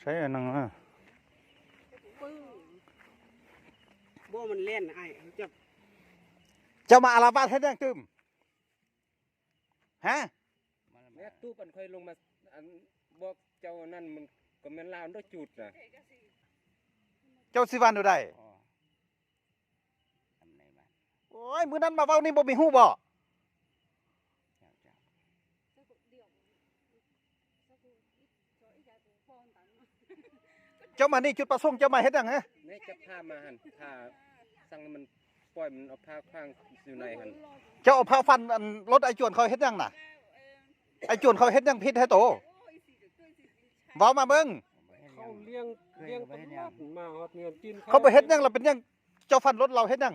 ໃຊ້ອັນນັ້ນນະ ບໍ່ ມັນແລ່ນອ້າຍ ເຈົ້າ ເຈົ້າມາອາລະວາດເຮັດຫຍັງຕື່ມ? ຮະ? ແມ່ຕູ້ປັນຂ້ອຍລົງມາ ອັນ ບອກເຈົ້ານັ້ນ ມັນກໍແມ່ນລາວໂດດຈູດນະ. ເຈົ້າຊິວ່າແນວໃດ? ອໍ ອຳນາຍບ້ານ. ໂອ້ຍ ມື້ນັ້ນມາເວົ້ານີ້ບໍ່ມີຮູ້ບໍ? ເຈົ້າ ເຈົ້າ. ເຈົ້າມານີ້ຈຸດປະສົງເຈົ້າມາເຮັດຫຍັງ? ແມ່ຈັບພາມາຫັ້ນ ພາສັ່ງໃຫ້ມັນປ່ອຍ ມັນເອົາພາຂວາງຢູ່ໃນຫັ້ນ. ເຈົ້າເອົາພາຟັນອັນລົດອ້າຍຈວນເຂົາເຮັດຫຍັງນະ? ອ້າຍຈວນເຂົາເຮັດຫຍັງຜິດໃຫ້ໂຕ? ເວົ້າມາເບິ່ງ. ເຂົາລ້ຽງ ລ້ຽງຕຳຫຼວດມາຮອດເຮືອນກິນ ເຂົາບໍ່ເຮັດຫຍັງລະເປັນຫຍັງ? ເຈົ້າຟັນລົດລາວເຮັດຫຍັງ?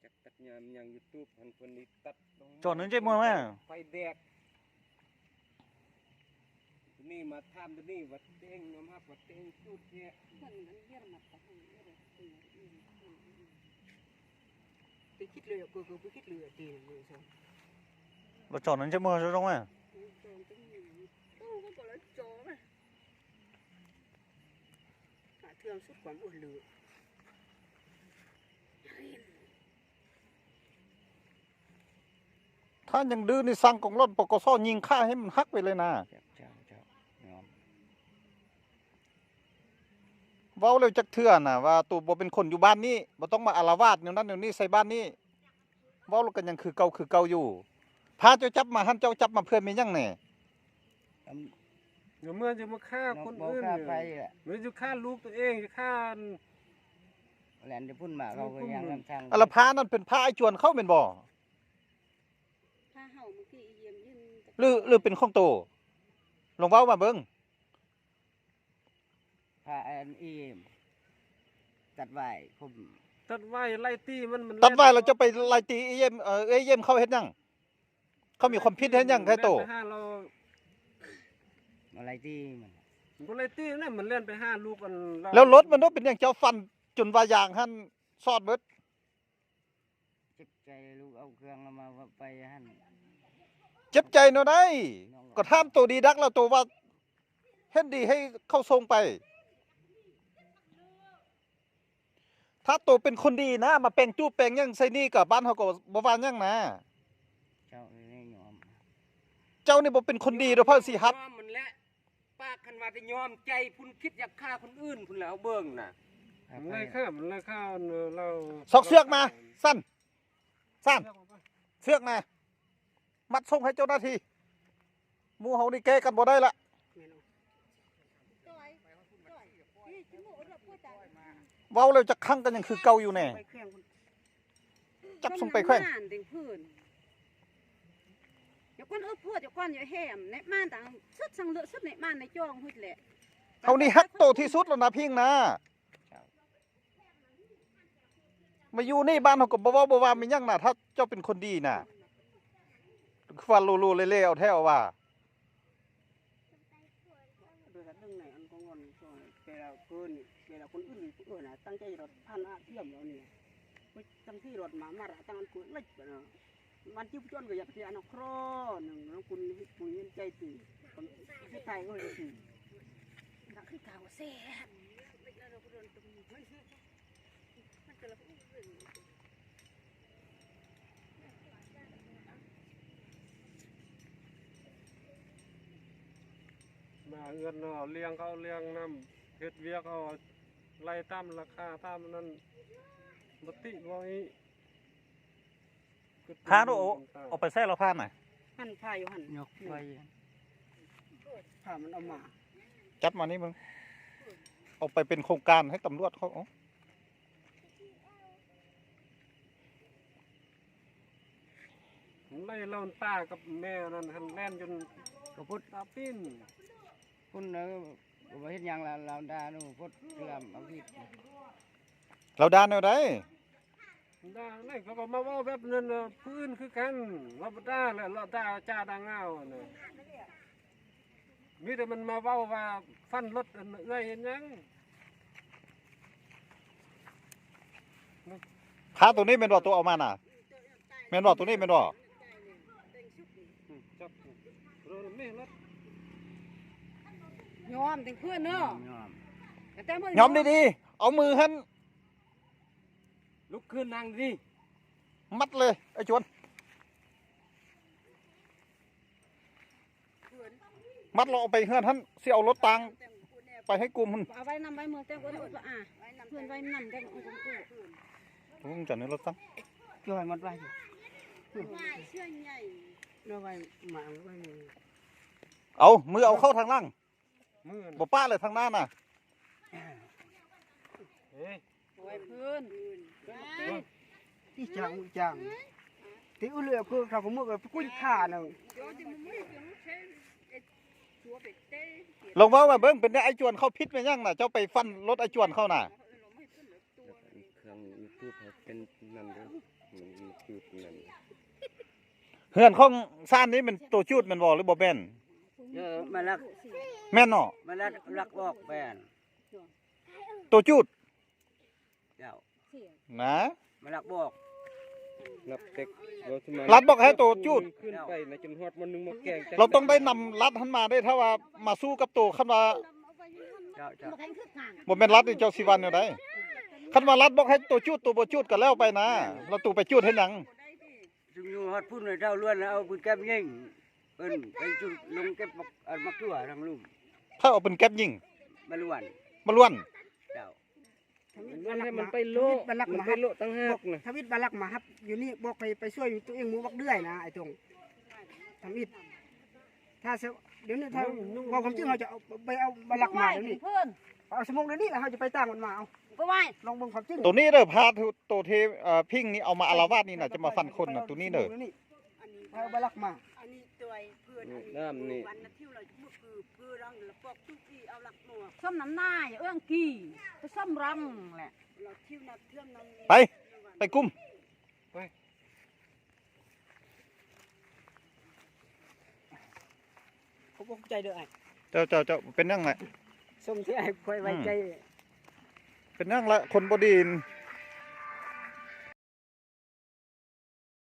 ຈັກຕັດຫຍ້າຫຍັງ ຢູທູບຫັ້ນ ເພິ່ນນີ້ຕັດລົງ ຈອດນັ້ນເຈົ້າເມືອງແມ່ ໄຟແດກ ໂຕນີ້ມາຖາມໂຕນີ້ວ່າເຕັງຍອມຮັບວ່າເຕັງຈູດແທ້ ໄປຄິດເລີຍ ກໍ ກໍໄປຄິດເລີຍ ຕີນເລີຍ ບໍ່ຈອດນັ້ນເຈົ້າເມືອງ ເຈົ້າຕ້ອງແມ່ ເອີ ຈອດຕະ ໂຕກໍບໍ່ລະຈອດ ຫາເທື່ອສຸດຄວາມ ໂອ້ຍ ລື ຖ້າຍັງດື້ນີ້ ສັ່ງກອງຮ້ອນ ປກສ ຍິງຂ້າໃຫ້ມັນຫັກໄປເລີຍນະ. ເຈົ້າ ເຈົ້າ ເຈົ້າ ຍອມ. ເວົ້າແລ້ວຈັກເທື່ອນະວ່າໂຕບໍ່ເປັນຄົນຢູ່ບ້ານນີ້ ບໍ່ຕ້ອງມາອາລະວາດແນວນັ້ນແນວນີ້ໃສ່ບ້ານນີ້. ເວົ້າແລ້ວກໍຍັງຄືເກົ່າ ຄືເກົ່າຢູ່. ພາເຈົ້າຈັບມາຫັ້ນ ເຈົ້າຈັບມາເພື່ອແມ່ນຫຍັງແດ່? ອຳ ເມື່ອຈະມາຂ້າຄົນອື່ນ ເມື່ອຈະຂ້າລູກຕົວເອງ ຈະຂ້າ ແລ່ນຈະພຸ້ນມາ ເຂົາກໍຍັງນຳທາງ ອາລະພານັ້ນເປັນພາອ້າຍຈວນເຂົາແມ່ນບໍ່? ພາເຮົາມື້ກີ້ອີ່ຢ້ຽມ ຫຼື ຫຼືເປັນຂອງໂຕ? ລອງເວົ້າມາເບິ່ງ. ພາອັນອີ່ ຕັດໄວ້ ຜົມ ຕັດໄວ້ໄລ່ຕີມັນ ມັນ ຕັດໄວ້ແລ້ວເຈົ້າໄປໄລ່ຕີອີ່ຢ້ຽມ ເອີ ເອື້ອຍຢ້ຽມເຂົາເຮັດຫຍັງ? ເຂົາມີຄວາມຜິດເຮັດຫຍັງໃສ່ໂຕ? ມາໄລ່ຕີມັນ ບໍ່ໄລ່ຕີນະ ມັນແລ່ນໄປຫາລູກອັນ ແລ້ວລົດມັນໂດເປັນຫຍັງເຈົ້າຟັນຈົນວ່າຢາງຫັ້ນຊອດເບິດ? ເຈັບໃຈ ລູກເອົາເຄື່ອງເອົາມາໄປຫັ້ນ ເຈັບໃຈແນວໃດ? ກໍຖາມໂຕດີດັກແລ້ວ ໂຕວ່າເຫັນດີໃຫ້ເຂົາສົ່ງໄປ. ຖ້າໂຕເປັນຄົນດີນະ ມາແປງຈູບແປງຫຍັງໃສ່ນີ້ ກໍບ້ານເຮົາກໍບໍ່ວ່າຫຍັງນະ. ເຈົ້ານີ້ຍອມ ເຈົ້ານີ້ບໍ່ເປັນຄົນດີດອກ ເພິ່ນຊິຮັບ ຍອມມັນແຫຼະ. ປາກຄັນວ່າແຕ່ຍອມໃຈພຸ້ນ ຄິດຢາກຂ້າຄົນອື່ນພຸ້ນແຫຼະ ເອົາເບິ່ງນະ ມັນໄລ່ຂ້າ ມັນໄລ່ຂ້າ ເອີ ລາວ ຊອກເຊືອກມາ ສັ້ນ ສັ້ນ ເຊືອກມາ ມັດສົ່ງໃຫ້ເຈົ້າໜ້າທີ່. ໝູ່ເຮົານີ້ແກ້ກັນບໍ່ໄດ້ລະ. ແມ່ນ ເວົ້າແລ້ວຈັກຄັ້ງກໍຍັງຄືເກົ່າຢູ່ແນ່. ໄປແຂວງພຸ້ນ ຈັບສົ່ງໄປແຂວງ ເດັງເພິ່ນ ຢ່າກ່ອນເອີ ພວດ ຢ່າກ່ອນ ຢ່າແຮມ ໃນບ້ານຕ່າງສຸດ ສັງເລີະສຸດ ໃນບ້ານ ໃນຈອງພຸ້ນແຫຼະ. ເຮົານີ້ຮັກໂຕທີ່ສຸດແລ້ວນະ ພິງນະ. ມາຢູ່ນີ້ບ້ານເຮົາກໍບໍ່ເວົ້າບໍ່ວ່າມີຫຍັງນະ ຖ້າເຈົ້າເປັນຄົນດີນະ ຄືວ່າໂລໂລເລເລເອົາແທ້ເອົາວ່າ. ໂດຍການເລື່ອງໃນອັນກອງງອນ ແຕ່ລະເກີນ ແຕ່ລະຄົນອື່ນເອີ້ນນະ ຕັ້ງໃຈລົດຜ່ານອາທຽມແລ້ວນີ້ ຕັ້ງທີ່ລົດມາ ມາລະຕັ້ງອັນເກີນເລັກນະ ມັນຈິບຈອນກໍຢາກເສຍນະ ຄຣອນ ນະ ຄຸນຜູ້ເຫັນໃຈຕິ ຊິໄທເອີຍ ນັກຄືກາວແຊບ. ມາເຮືອນເຮົາລ້ຽງເຂົ້າລ້ຽງນ້ຳ ເຮັດວຽກເຮົາໄລ່ຕາມລາຄາຕາມນັ້ນ ບໍ່ຕິບໍ່ອີ. ພາໂດ ເອົາໄປໃສ່ລະພານນະ ຫັ້ນພາຢູ່ຫັ້ນ ຍົກໄປ ພາມັນເອົາມາ ຈັບມານີ້ເບິ່ງ ເອົາໄປເປັນໂຄງການໃຫ້ຕຳຫຼວດເຂົາ. ເອົາ ໄລ່ເຫຼົ່າຕາກັບແມ່ນັ້ນຫັ້ນ ແລ່ນຈົນ ກໍພຸດ ຕາປີ້ນ ພຸ້ນເອີ ບໍ່ເຮັດຫຍັງລະ ລາວດ່າໜູ ພຸດ ລຳເອົາຜິດ ລາວດ່າແນວໃດ? ດ່າແລ້ວເຂົາກໍມາເວົ້າແບບນັ້ນ ເອີ ຜູ້ອື່ນຄືກັນ ລາວບໍ່ດ່າແຫຼະ ລາວດ່າຈ້າດ່າງາວຫັ້ນນະ ມີແຕ່ມັນມາເວົ້າວ່າຟັນລົດອັນເອື້ອຍເຮັດຫຍັງ? ພາໂຕນີ້ແມ່ນບໍ່ ໂຕເອົາມານະ ແມ່ນບໍ່ ໂຕນີ້ແມ່ນບໍ່? ອືມ ຈັບ ລົດແມ່ນລົດ ຍອມເປັນເພື່ອນເນາະ ຍອມ ແຕ່ເມື່ອຍອມດີໆ ເອົາມືຫັ້ນ ລຸກຂຶ້ນນັ່ງດີ ມັດເລີຍ ໄອ້ຈວນ ມັດແລ້ວເອົາໄປເຮືອນຫັ້ນ ຊິເອົາລົດຕາງໄປໃຫ້ກຸ່ມຫັ້ນ ເອົາໄວ້ນຳໄວ້ເມືອງແຈ້ງ ເພື່ອນໄວ້ນຳແຈ້ງ ໂອ້ ຈັນໃນລົດຕາງ ຈອຍມັດໄວ້ ເອົາມືເອົາເຂົ້າທາງຫຼັງ ບໍ່ປະເລີຍທາງໜ້ານະ ເອີຍ ໂອ້ຍ ເພື່ອນ ອີ່ຫຍັງ ອີ່ຫຍັງ ທີ່ອື່ນເລີຍ ຄືເຂົາກໍເມືອກໄປກຸ້ຍຂ້ານະ ລອງເວົ້າມາເບິ່ງ ເປັນໄດ ໄອ້ຈວນເຂົາຜິດແມ່ນຫຍັງນະ ເຈົ້າໄປຟັນລົດໄອ້ຈວນເຂົານະ ເຄື່ອງຢູທູບເຮົາເປັນນັ້ນເດີ ມັນຢູທູບນັ້ນ ເຮືອນຂອງຊານນີ້ແມ່ນໂຕຈູດແມ່ນບໍ່ ຫຼືບໍ່ແມ່ນ? ເອີ ມາລັກ ແມ່ນເນາະ ມາລັກ ລັກອອກແມ່ນ ໂຕຈູດ ເຈົ້າ ນະ ມາລັກບອກ ລັກເຕັກ ລັດບອກໃຫ້ໂຕຈູດ ຂຶ້ນໄປນະ ຈົນຮອດມື້ໜຶ່ງໝົດແກງ ເຮົາຕ້ອງໄດ້ນຳລັດຫັ້ນມາເດ້ ຖ້າວ່າມາສູ້ກັບໂຕ ຄັນວ່າ ເຈົ້າ ເຈົ້າ ບໍ່ແມ່ນລັດນີ້ ເຈົ້າຊິວ່າແນວໃດ? ຄັນວ່າລັດບອກໃຫ້ໂຕຈູດ ໂຕບໍ່ຈູດກໍແລ້ວໄປນະ ແລ້ວໂຕໄປຈູດເຮັດຫຍັງ? ຈຶ່ງຢູ່ຮອດພຸ້ນເຈົ້າລ້ວນ ເອົາປືນແກັບຍິງ ເອີ້ນໄປຈຸດລົງເກັບໝາກ ອັນໝາກຖົ່ວທາງລຸ່ມ ໃຜເອົາປືນແກັບຍິງ? ມາລ້ວນ ມາລ້ວນ ເຈົ້າ ມັນໃຫ້ມັນໄປໂລະ ທຳອິດ ມັນໄປໂລະຕ່າງຫາກນະ ທຳອິດ ບາລັກມາຮັບຢູ່ນີ້ ບອກໃຫ້ໄປຊ່ວຍຢູ່ຕົວເອງໝູ່ບັກເດືອຍນະ ໄອ້ຕົງ ທຳອິດ ຖ້າ ດຽວນີ້ ຖ້າເວົ້າຄວາມຈິງ ເຮົາຈະເອົາ ໄປເອົາບາລັກມາດຽວນີ້ ເອົາສະໝົກດຽວນີ້ ແລ້ວເຮົາຈະໄປຕາງມັນມາ ເອົາ ໄປໄວ້ ລອງເບິ່ງຄວາມຈິງ ໂຕນີ້ເດີ ພາໂຕເທ ເອີ ພິງນີ້ເອົາມາອາລະວາດນີ້ນະ ຈະມາຟັນຄົນນະ ໂຕນີ້ເດີ ເອົາບາລັກມາ ອັນນີ້ຕົວເພື່ອນ ອັນນີ້ຄືວັນນະທິວລະ ຄືເລື່ອງລະປອກຕຸກອີເອົາລັກມົວ ສ້ຳນ້ຳນາຍເອື້ອງກີ່ ໄປສ້ຳລັງແຫຼະ ລະທິວນະເທື່ອມນຳ ໄປ ໄປກຸ້ມ ຂອບອົກຂອບໃຈເດີອ້າຍ ເຈົ້າ ເຈົ້າ ເຈົ້າ ເປັນຫຍັງລະ ສົມທີ່ອ້າຍຂ້ອຍໄວ້ໃຈ ອືມ ເປັນຫຍັງລະ ຄົນບໍ່ດີ